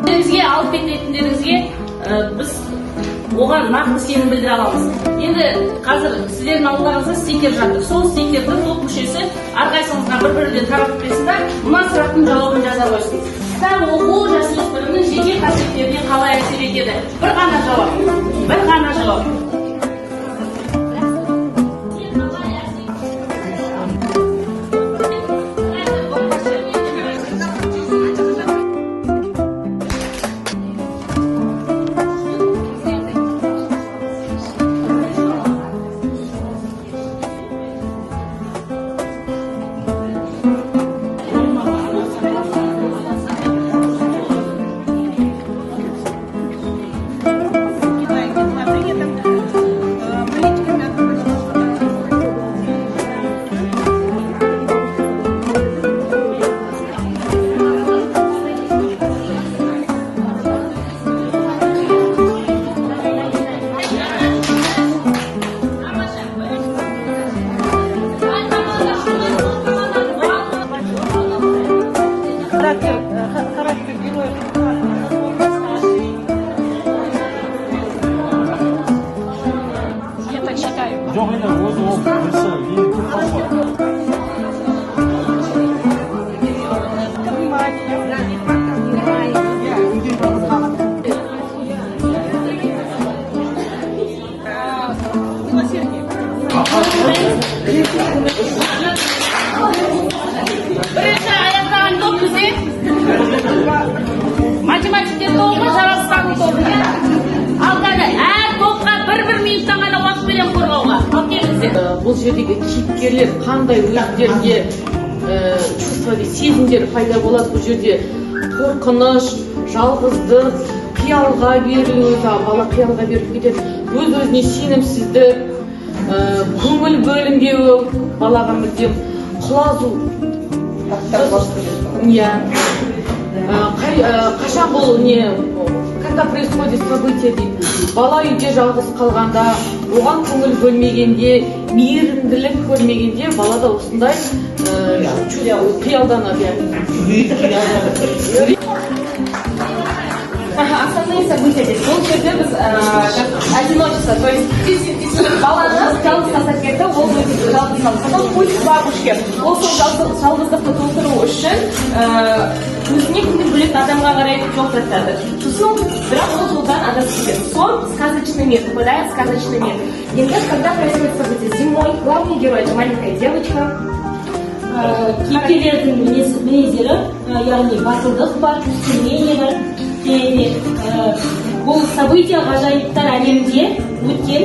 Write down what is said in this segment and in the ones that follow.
Еліңізге алып кететіндеріңізге біз оған нақты сенім білдіре аламыз. Енді қазір сіздердің алдарыңызда стикер жатыр. Сол стикерді топ мүшесі әрқайсыңызға бір бірден таратып берсін да, мына сұрақтың жауабын жаза қойсын: кітап оқу жасөспірімнің жеке қасиеттеріне қалай әсер етеді? Бір ғана жауап, бір ғана жауап. Қалай әсер Была принята политиками. Характер героев. Я так считаю. Жоқ, енді өзі ол бірінші ең көп қалды. Внимание. Милосердие. Бірінші аяқтаған топ бізде математиктер тобы, жаратылыстану тобы, иә. Ал кәні, әр топқа бір бір минуттан ғана уақыт беремін қорғауға. Ал келіңіздер. Бұл жердегі кейіпкерлер қандай өздерінде чувство дейді, сезімдер пайда болады. Бұл жерде қорқыныш, жалғыздық, қиялға берілу, жаңағы бала қиялға беріліп кетеді, өз өзіне сенімсіздік, көңіл бөлінбеуі балаға мүлдем, құлазу, иә. Қашан бұл не, когда происходит событие дейді? Бала үйде жалғыз қалғанда, оған көңіл бөлмегенде, мейірімділік көрмегенде, балада осындай қиялданады, иә. Ага, основные события здесь. Бұл жерде біз как одиночество, то есть баланы жалғыз тастап кетті, ол өте жалғыз қалды. Потом путь к бабушке. Ол сол жалғыздықты толтыру үшін өзіне көңіл бөлетін адамға қарай жол тартады. Сосын бірақ ол жолдан адасып кетеді. Сон, сказочный мир, попадает в сказочный мир. Енді когда происходит событие? Зимой, главный герой — это маленькая девочка. Кейіпкерлердің мінездері, яғни батылдық бар, стремление бар және де бұл событие ғажайыптар әлемінде өткен,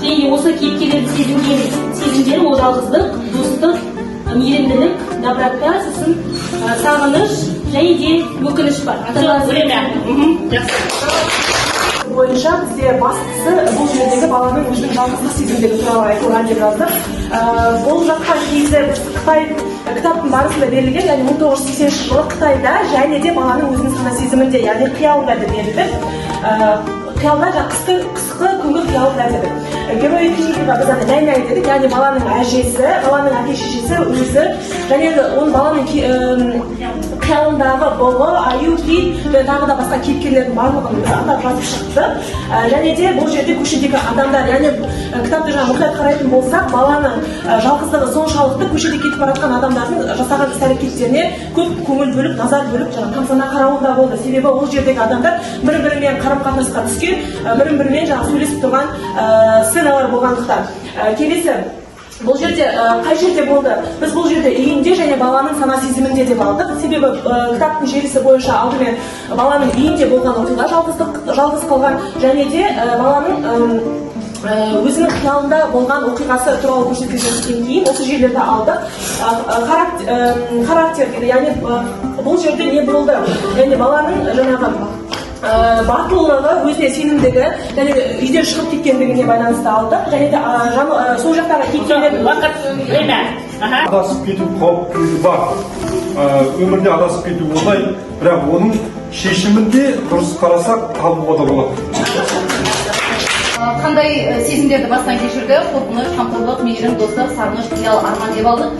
және де осы кейіпкерлердің сезінген сезімдері ол жалғыздық, достық, мейірімділік, доброта, сосын сағыныш және де өкініш бар. Все, время. Жақсы. Бойынша бізде бастысы бұл жердегі баланың өзінің жалғыздық сезімдері туралы айтылған деп жаздық. Болып жатқан кезде біз қытай кітаптың барысында берілген, яғни 1980 жылы Қытайда және де баланың өзінің сана сезімінде, яғни қиялында деп берілді. Қиялда жаңағы қысқы күнгі қиялында дедік. Герой книгиға біз ана нәй нәй дедік, яғни баланың әжесі, баланың әке шешесі өзі және де оның баланың қиялындағы бұғы, аю, кит және тағы да басқа кейіпкерлердің барлығын біз атап жазып шықтық. Және де бұл жерде көшедегі адамдар, яғни кітапты жаңа мұқият қарайтын болсақ, баланың жалғыздығы соншалықты, көшеде кетіп бара жатқан адамдардың жасаған іс әрекеттеріне көп көңіл бөліп, назар бөліп, жаңағы тамсана қарауында болды. Себебі ол жердегі адамдар бір бірімен қарым қатынасқа түскен, бір бірімен жаңағы сөйлесіп тұрған сценалар болғандықтан. Келесі бұл жерде қай жерде болды? Біз бұл жерде үйінде және баланың сана сезімінде деп алдық, себебі кітаптың желісі бойынша алдымен баланың үйінде болған оқиға, жалғыздық, жалғыз қалған және де баланың өзінің қиялында болған оқиғасы туралы көрсетілгеннен кейін осы жерлерді алдық. Характер дейді, яғни бұл жерде не болды? Яғни баланың жаңағы батылдығы, өзіне сенімдігі және үйден шығып кеткендігіне байланысты алдық және де сол жақтағы кейіпкерлердің Уақыт, время. Аха. Адасып кету қаупі бар. Өмірде адасып кету оңай, бірақ оның шешімін де дұрыс қарасақ, табуға да болады. Қандай сезімдерді бастан кешірді? Қорқыныш, қамқорлық, мейірім, достық, сағыныш, қиял, арман деп алдық.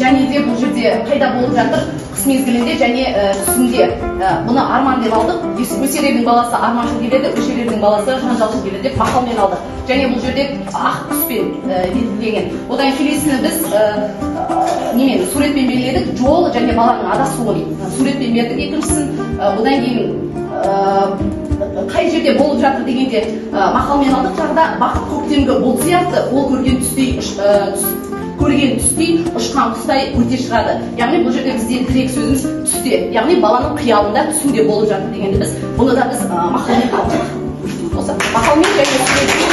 Және де бұл жерде қайда болып жатыр? Қыс мезгілінде және түсінде. Бұны арман деп алдық. Өсер елдің баласы арманшыл келеді, өшер елдің баласы жанжалшыл келеді деп мақалмен алдық. Және бұл жерде ақ түспен белгіленген. Одан келесіні біз немен, суретпен белгіледік, жол және баланың адасуын суретпен бердік екіншісін. Одан кейін қай жерде болып жатыр дегенде, мақалмен алдық тағы да: бақыт көктемгі бұлт сияқты, ол көрген түстей көрген түстей, ұшқан құстай өте шығады. Яғни бұл жерде бізде тірек сөзіміз түсте, яғни баланың қиялында, түсінде болып жатыр дегенді біз бұны да біз мақалмен алдық. Осы мақалмен және суретпен.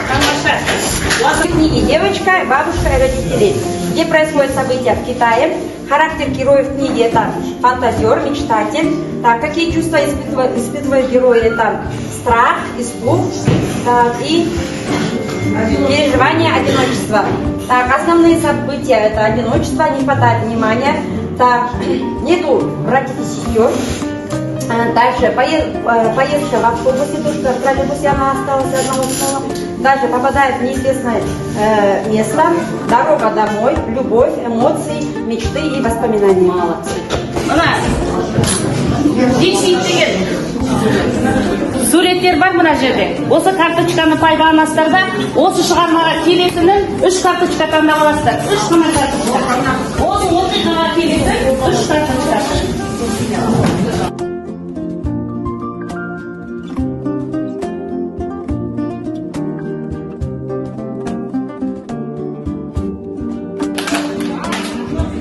Тамаша. В книге «Девочка, бабушка и родители», где происходят события в Китае. Характер героев книги – это фантазер, мечтатель. Так, какие чувства испытывают герои? Это страх, испуг, так, и переживание одиночества. Так, основные события – это одиночество, не хватает внимания. Так, нету братьев и сестер. Дальше поездка в автобусе, то, что в троллейбусе она осталась одна, устала. Дальше попадает в неизвестное место, дорога домой, любовь, эмоции, мечты и воспоминания. Молодцы. Мына Диксит деген суреттер бар мына жерде. Осы карточканы пайдаланасыздар да, осы шығармаға келетінін үш карточка таңдап аласыздар. Үш қана карточка. Осы оқиғаға келетін үш карточка.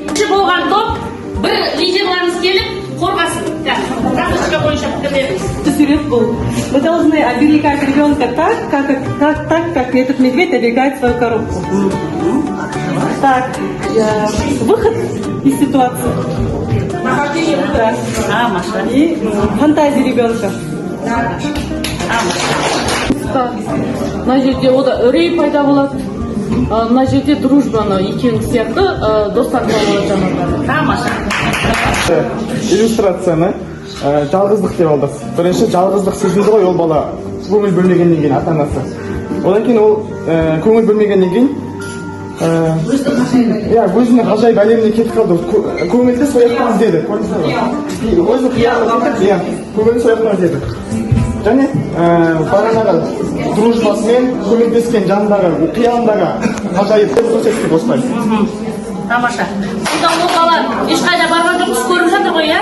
Бірінші болған топ, бір лидерларыңыз келіп қорғасын. Так, карточка бойынша пікірлеріңіз. Сурет был. Мы должны оберегать ребенка так, как этот медведь оберегает свою коробку. Так, выход из ситуации. Да. Тамаша. И фантазия ребенка. Мына жерде ода үрей пайда болады. Мына жерде дружбаны екеуің сияқты достар болады жанында. Тамаша. Иллюстрацияны жалғыздық деп алдық. Бірінші жалғыздық сезінді ғой ол бала, көңіл бөлмегеннен кейін ата анасы. Одан кейін ол көңіл бөлмегеннен кейін иә, өзінің ғажайып әлеміне кетіп қалды. Көңілді сол жақтан іздеді, көрдіңіздер ғой, өзі қиялына кетіп, иә, көңілін сол жақтан іздеді. Және бағанағы дружбасымен көмектескен жанындағы, қиялындағы ғажайып көрсеттік осылай. Тамаша. Сонда ол бала ешқайда барған жоқ, түс көріп жатыр ғой, иә?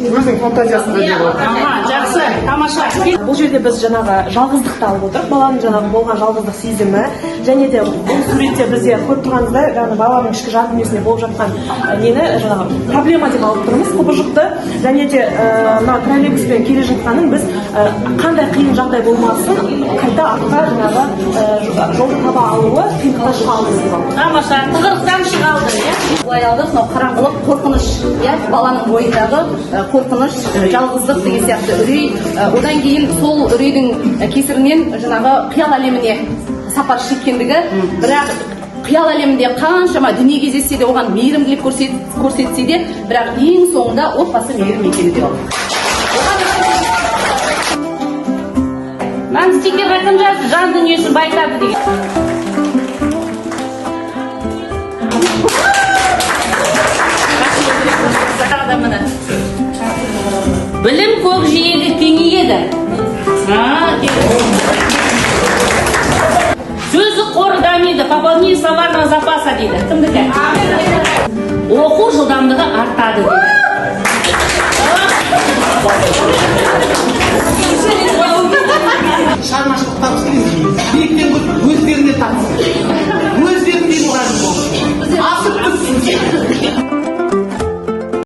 Өзінің фантазиясында деп алды. Аха, жақсы, тамаша. Бұл жерде біз жаңағы жалғыздықты алып отырмыз, баланың жаңағы болған жалғыздық сезімі. Және де бұл суретте бізде көріп тұрғаныңыздай, жаңағы баланың ішкі жан дүниесінде болып жатқан нені, жаңағы проблема деп алып тұрмыз, құбыжықты. Және де мына троллейбуспен келе жатқанын біз қандай қиын жағдай болмасын, қайта артқа жаңағы жол таба алуы, қиындықтан шыға алды деп алдық. Тамаша, тығырықтан шыға алды, иә? Былай алдық: мынау қараңғылық, қорқыныш, иә, баланың бойындағы қорқыныш, жалғыздық деген сияқты, үрей. Одан кейін сол үрейдің кесірінен жаңағы қиял әлеміне сапар шеккендігі, бірақ қиял әлемінде қаншама дүние кездессе де, оған мейірімділік көрсетсе де, бірақ ең соңында отбасы мейірім екені деп алдық. Мынаны стикерға кім жазды? Жан дүниесін байытады деген. Тағы да міне. Білім көкжиегі кеңейеді. А, сөздік қоры дамиды, пополнение словарного запаса дейді. Кімдікі? Оқу жылдамдығы артады дейді.